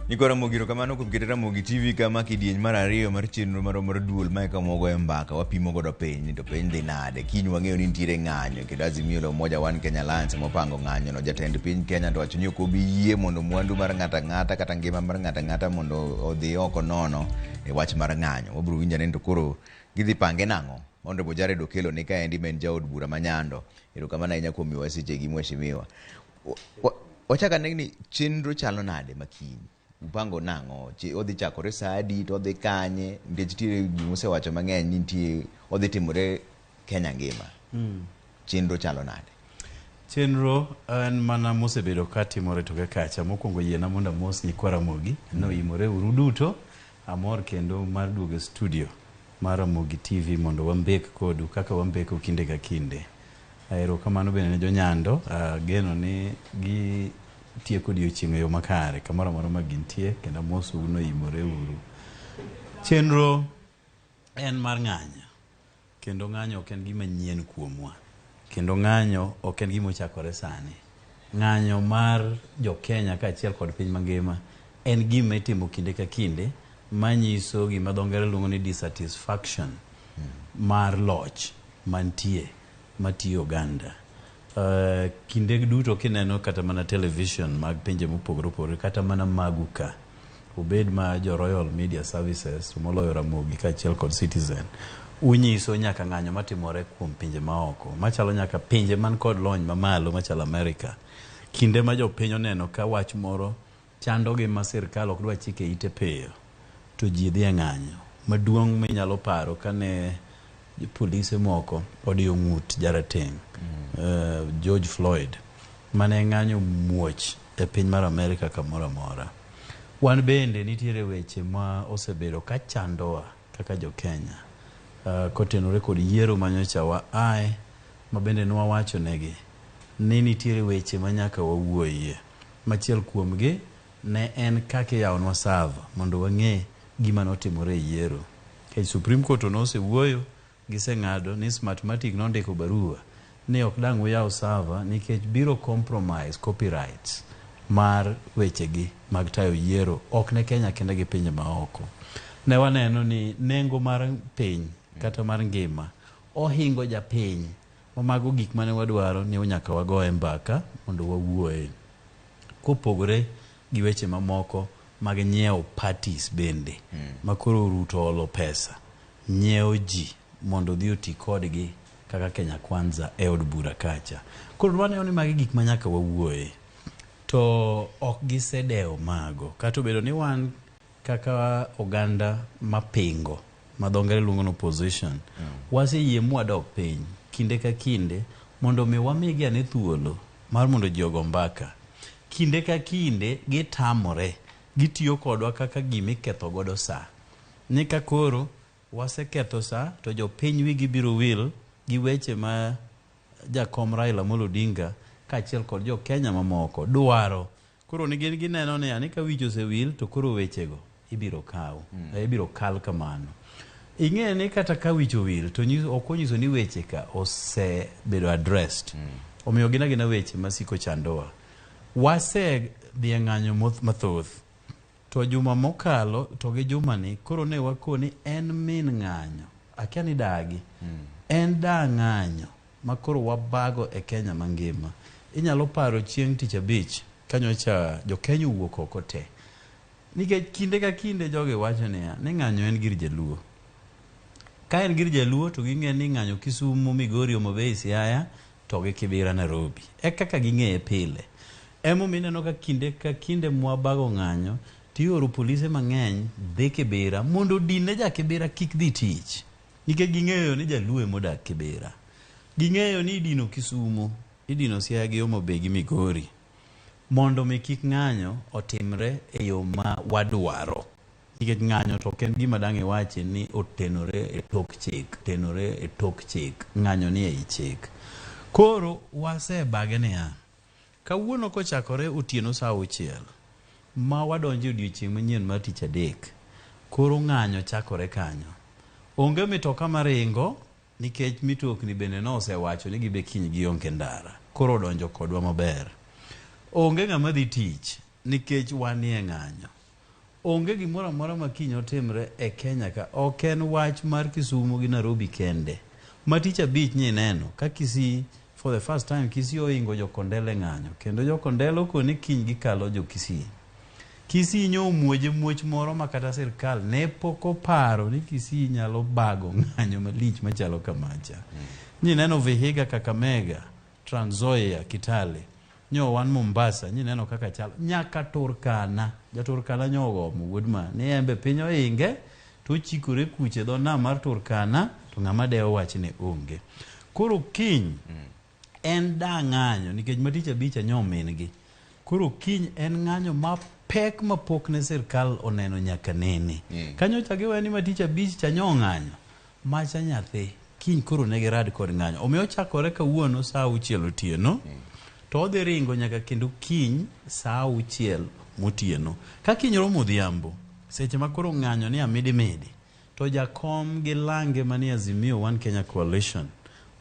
Nyikwa Ramogi erokamano kuom keto Ramogi TV kama kidieny mar ariyo mar chenro marwa mar duol mae kama wagoye mbaka wapimo godo piny ni to piny dhi nade kiny wang'eyo ni nitiere ng'anyo kendo Azimio la Umoja One Kenya Alliance mopango ng'anyo no jatend piny Kenya to wacho ni ok obi yie mondo mwandu mar ng'ato ang'ata kata ngima mar ng'ato ang'ata mondo odhi oko nono e wach mar ng'anyo wabiro winjo ane ni to koro gidhi pange nang'o Honorable Jared Okello ni kaendi ma en jaod bura ma Nyando erokamano ahinya kuom miyowa sechegi mheshimiwa Wachak ane ni chenro chalo nade ma kiny? Upango nang'o? Odhi chakore saa adi to odhi kanye? Nikech nitiere gima usewacho mang'eny ni nitie odhi timore Kenya ngima. Chenro chalo nade? Chenro en mana mosebedo ka timore toke kacha. Mokwongo yiena mondo amos nyikwa Ramogi. Noimore uru duto. Amor kendo mar duogo e studio mar Ramogi TV mondo wambek kodu kaka wambeko kinde ka kinde. Erokamano bende ne jonyando, ageno ni gitieko odiochieng' e yo makare kamoro amora ma gintie kendo amosou noimore uru. Chenro en mar ng'anyo kendo ng'anyo ok en gima nyien kuomwa kendo ng'anyo ok en gima ochakore sani. Ng'anyo mar jo Kenya kaachiel kod piny mangima en gima itimo kinde ka kinde manyiso gima dho ngere luongo ni dissatisfaction mar loch mantie matiyo oganda. Kinde duto kineno kata mana television mag pinje mopogore opogore kata mana magu ka, obed ma jo Royal Media Services to moloyo Ramogi kaachiel kod Citizen, unyiso nyaka ng'anyo matimore kuom pinje maoko machalo nyaka pinje man kod lony mamalo machalo Amerika. Kinde ma jopiny oneno ka wach moro chandogi ma sirkal ok dwa chike ite piyo to ji dhi e ng'anyo. Maduong' minyalo paro kane polise moko odiyo ng'ut jarateng' George Floyd mane ng'anyo muoch e piny mar Amerika kamoro amora. Wan bende nitiere weche ma osebedo ka chandowa kaka jo Kenya kotenore kod yiero manyocha wa ae ma bende nwawacho negi ni nitiere weche ma nyaka wawuoyie. Machiel kuomgi ne en kaka iyawonwa server mondo wang'e gima notimore e yiero. Nikech Supreme Court to nosewuoyo, giseng'ado ni Smartmatic nondiko barua ni ok dang' uyaw server nikech biro compromise copyrights mar wechegi mag tayo yiero ok ne Kenya kende gi pinje maoko. Ne waneno ni nengo mar piny kata mar ngima ohingo japiny ma mago gik mane wadwaro ni nyaka wagoye mbaka mondo wawuoye. Kopogore gi weche mamoko mag nyiewo parties bende ma koro Ruto olo pesa nyiewo ji mondo odhi oti kodgi kaka Kenya Kwanza e od bura kacha. Koro waneno ni magi gik ma nyaka wawuoye to ok gisedewo mago kata obedo ni wan kaka oganda mapingo ma dho ngere luongo ni opposition waseyie mwadok piny kinde ka kinde mondo mi wamigi ane thuolo mar mondo ji ogo mbaka. Kinde ka kinde gitamore, gitiyo kodwa kaka gima iketho godo saa. Ni ka koro waseketho saa to jopiny wigi biro wil gi weche ma jakom Raila Amolo Odinga kaachiel kod jo Kenya mamoko dwaro. Koro ni gin gineno niya ni ka wich osewil to koro wechego ibiro kaw, ibiro kal kamano. Ing'e ni kata ka wich owil to nyiso, ok onyiso ni weche ka osebedo addressed. Omiyo gin agina weche masiko chandowa. Wase dhi e ng'anyo mathoth. To juma mokalo to gi jumani koro ne wakoni en min ng'anyo. Akia ni dagi. En da ng'anyo ma koro wabago e Kenya mangima. Inyalo paro chieng' tich abich kanyocha jo Kenya owuok oko te. Nikech kinde ka kinde jogi wacho niya, ni ng'anyo en gir jaluo. Ka en gir jaluo to ging'e ni ng'anyo Kisumu, Migori, Homa Bay, Siaya to gi Kibera Nairobi. E kaka ging'eye pile. Emomiyo ineno ka kinde ka kinde mwabago ng'anyo tioro polise mang'eny dhi Kibera mondo odin ne ja Kibera kik dhi tich. Nikech ging'eyo ni jaluo emodak Kibera. Ging'eyo ni idino Kisumu, idino Siaya gi Homa Bay gi Migori. Mondo mi kik ng'anyo otimre e yo ma wadwaro. Nikech ng'anyo to ok en gima dang' iwachi ni otenore e tok chik, tenore e tok chik. Ng'anyo ni ei chik. Koro wasebage niya, kawuono kochakore otieno saa auchiel, ma wadonjo e odiochieng' manyien mar tich adek, koro ng'anyo chakore kanyo. Onge mitoka maringo nikech mitokni bende nosewacho ni gibe kiny gionge ndara. Koro odonjo kodwa maber. Onge ng'ama dhi tich nikech wanie ng'anyo. Onge gimoro amora ma kiny otimre e Kenya ka ok en wach mar Kisumu gi Nairobi kende. Ma tich abich nyineno ka Kisii for the first time Kisii oingo jo Kondele ng'anyo kendo jo Kondele okoni kiny gikalo jo Kisii. Kisii nyo omuoje muoch moro ma kata sirkal ne pok oparo ni Kisii nyalo bago ng'anyo malich machalo kamacha. Nyineno Vihiga, Kakamega, Trans Nzoia, Kitale. Nyo wan Mombasa, nyineno kaka chalo. Nyaka Turkana. Ja Turkana nyo ogomo wuod ma. Ni embe piny oinge, to ochikore kuche dho nam mar Turkana, to ng'ama dewo wachne onge. Koro kiny, en da ng'anyo, nikech ma tich abich anyo min gi. Koro kiny en ng'anyo mapek ma pok ne sirkal oneno nyaka nene. Kanyocha giweyo ni ma tich abich cha nyo ng'anyo. Macha nyathi, kiny koro ne girad kod ng'anyo. Omiyo ochakore kawuono saa auchiel otieno, to odhi ringo nyaka kendo kiny saa auchiel motieno. Ka kiny romo odhiambo, seche ma koro ng'anyo ni amidimidi, to jakom gi lange manie Azimio One Kenya Coalition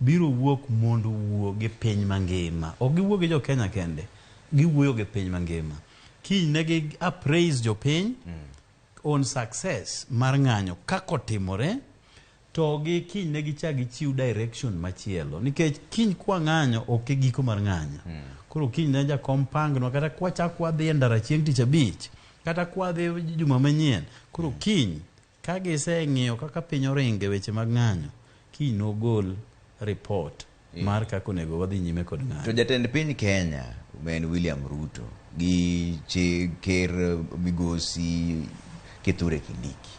biro wuok mondo owuo gi piny mangima. Ok giwuo gi jo Kenya kende, giwuoyo gi piny mangima. Kiny ne gi appraise jopiny on success mar ng'anyo kaka otimore, to gi kiny ne gichak gichiw direction machielo. Nikech kiny kwa ng'anyo ok e giko mar ng'anyo. Koro kiny ne jakom pangnwa kata kwachak wadhi e ndara chieng' tich abich, kata kwadhi juma manyien. Koro kiny ka giseng'iyo kaka piny oringo e weche mag ng'anyo, kiny nogol report mar kaka onego wadhi nyime kod ng'anyo. To jatend piny Kenya ma en William Ruto gi ker migosi Kithure Kindiki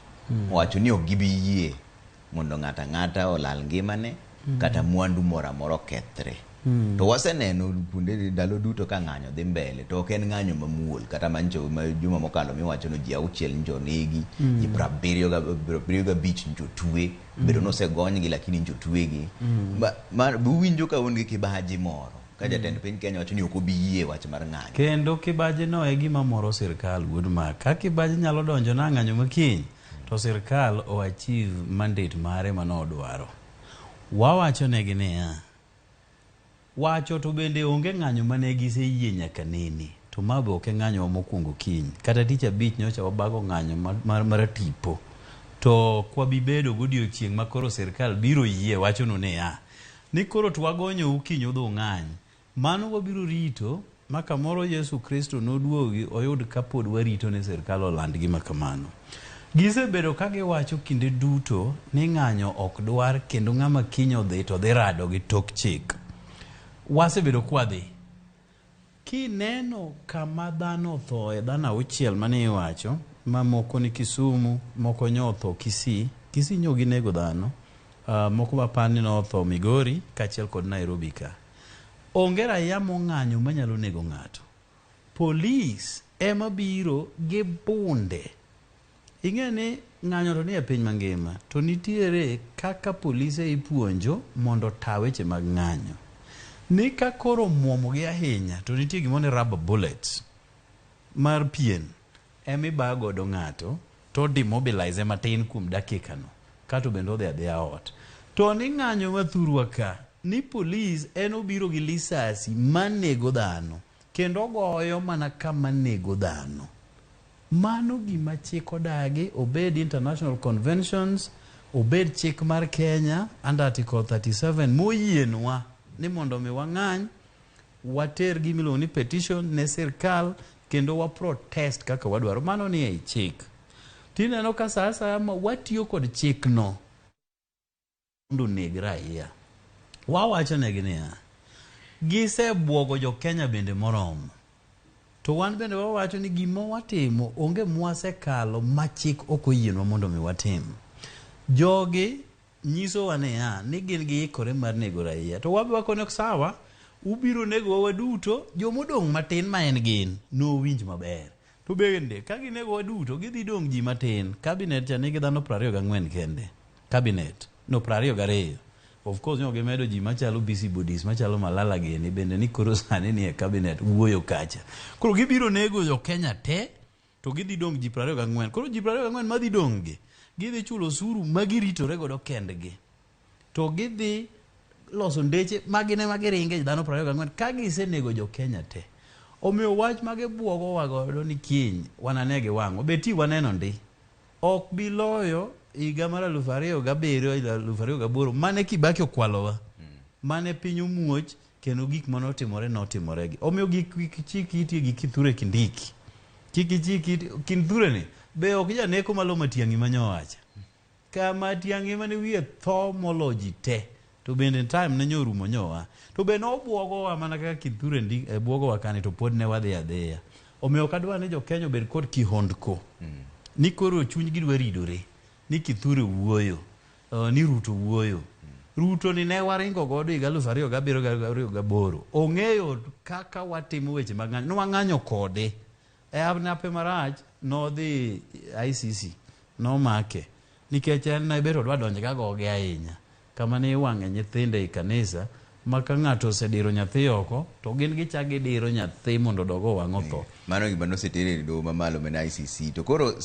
owacho ni ok gibi yie mondo ng'ato ang'ata olal ngimane kata mwandu moro amora okethre. To waseneno kuonde ndalo duto ka ng'anyo dhi mbele to ok en ng'anyo mamuol kata mancho ma juma mokalo miwacho no ji auchiel njo onegi, ji 75 njo otwe, bedo nosegonygi lakini njo otwegi. Uwinjo ka un gi kibaji moro ka jatend piny Kenya wacho ni ok obi yie wach mar ng'anyo. Kendo kibaji no e gima moro sirkal wuod ma. Ka kibaji nyalo donjo na ng'anyo makiny, to sirkal o achieve mandate mare manodwaro. Wawacho negi niya, wacho to bende onge ng'anyo mane giseyie nyaka nene. To ma be ok e ng'anyo mokwongo kiny. Kata tich abich nyocha wabago ng'anyo mar tipo. To ok wabi bedo godiochieng' ma koro sirkal biro yie wachonu niya, ni koro to wagonyou kiny udhi ung'any. Mano wabiro rito ma kamoro Yesu Kristo noduogi oyud kapod warito ni sirkal oland gima kamano. Gisebedo ka giwacho kinde duto ni ng'anyo ok dwar kendo ng'ama kiny odhi to dhi rado gi tok chik. Wasebedo kwadhi. Kineno kama dhano othoe, dhano auchiel mane iwacho, ma moko ni Kisumu, moko nyo otho Kisii. Kisii nyo ginego dhano. Moko apar ni notho Migori kaachiel kod Nairobi ka. Onge raia mong'anyo manyalo nego ng'ato. Polis ema biro gi bunde. Ing'e ni ng'anyo to ni e piny mangima, to nitiere kaka polise ipuonjo mondo ota weche mag ng'anyo. Ni ka koro muomogi ahinya, to nitie gimoro ni rubber bullets mar pien ema ibayo godo ng'ato to demobilize matin kuom dakika no, kato bende odhi adhiya ot. To ni ng'anyo ma thurwa ka, ni polis en obiro gi lisasi manego dhano, kendo ogoyo mana kama nego dhano. Mano gima chik odagi, obed international conventions, obed chik mar Kenya under Article 37 moyienwa ni mondo mi wang'any, water gima iluongo ni petition ne sirkal kendo wa protest kaka wadwaro. Mano ni ei chik. Tineno ka sa asaya ma watiyo kod chikno mondo oneg raia. Wawacho negi niya, gisebuogo jo Kenya bende moromo. To wan bende wawacho ni gima watimo onge mwasekalo ma chik ok oyienwa mondo mi watim. Jogi nyisowa niya, ni gin giikore mar nego raia. To wabe wakone sawa, ubiro negowa waduto, jomodong' matin ma en gin, nowinj maber. To bende, ka ginegowa duto, gidhi dong' ji matin. Cabinet cha nigi dhano 24 kende. Cabinet. No, 22. Of course, nyo gimedo ji machalo busybodies, machalo Malala gini, bende ni koro sani ni e cabinet wuoyo kacha. Koro gibiro nego jo Kenya te, to gidhi dong' ji 24. Koro ji 24 madhi dong' gi, gidhi chulo osuru ma giritore godo kendgi. To gidhi loso ndeche ma gin ema giringe dhano 24 ka gisenego jo Kenya te. Omiyo wach ma gibuogowa godo ni kiny wanane gi wang'wa, be ti waneno ndi. Ok bi loyo higa mar 2007, 2008 mane Kibaki okwalowa. Mane piny omuoch kendo gik mane otimore notimore gi. Omiyo gik kik ichik iti gi Kithure Kindiki. Kik ichik iti Kithure ni be ok janeko malo Matiang'i manyowacha. Ka Matiang'i mane wiye tho molo ji te. To bende time ne nyorumo nyowa. To be nobuogowa mana kaka Kithure ndi eh, buogowa kani to pod ne wadhi adhiya. Omiyo ok adwa ni jo Kenya obed kod kihondko. Ni koro chunygi dwa ridore. Ni Kithure wuoyo. Ni Ruto wuoyo. Ruto ni ne waringo godo higa 2007 2008. Ong'eyo kaka watimo weche mag ng'anyo. Nwang'anyo kode. E nape marach nodhi ICC. Nomake. Nikech en ne bet odwa donjo ga goge ahinya. Kama ne iwang'e nyithindo ei kanisa ma ka ng'ato osediro nyathi oko to gin gichak gidiro nyathi mondo odog owang' otho. Mano gima noseter e doho mamalo mane ICC. To koro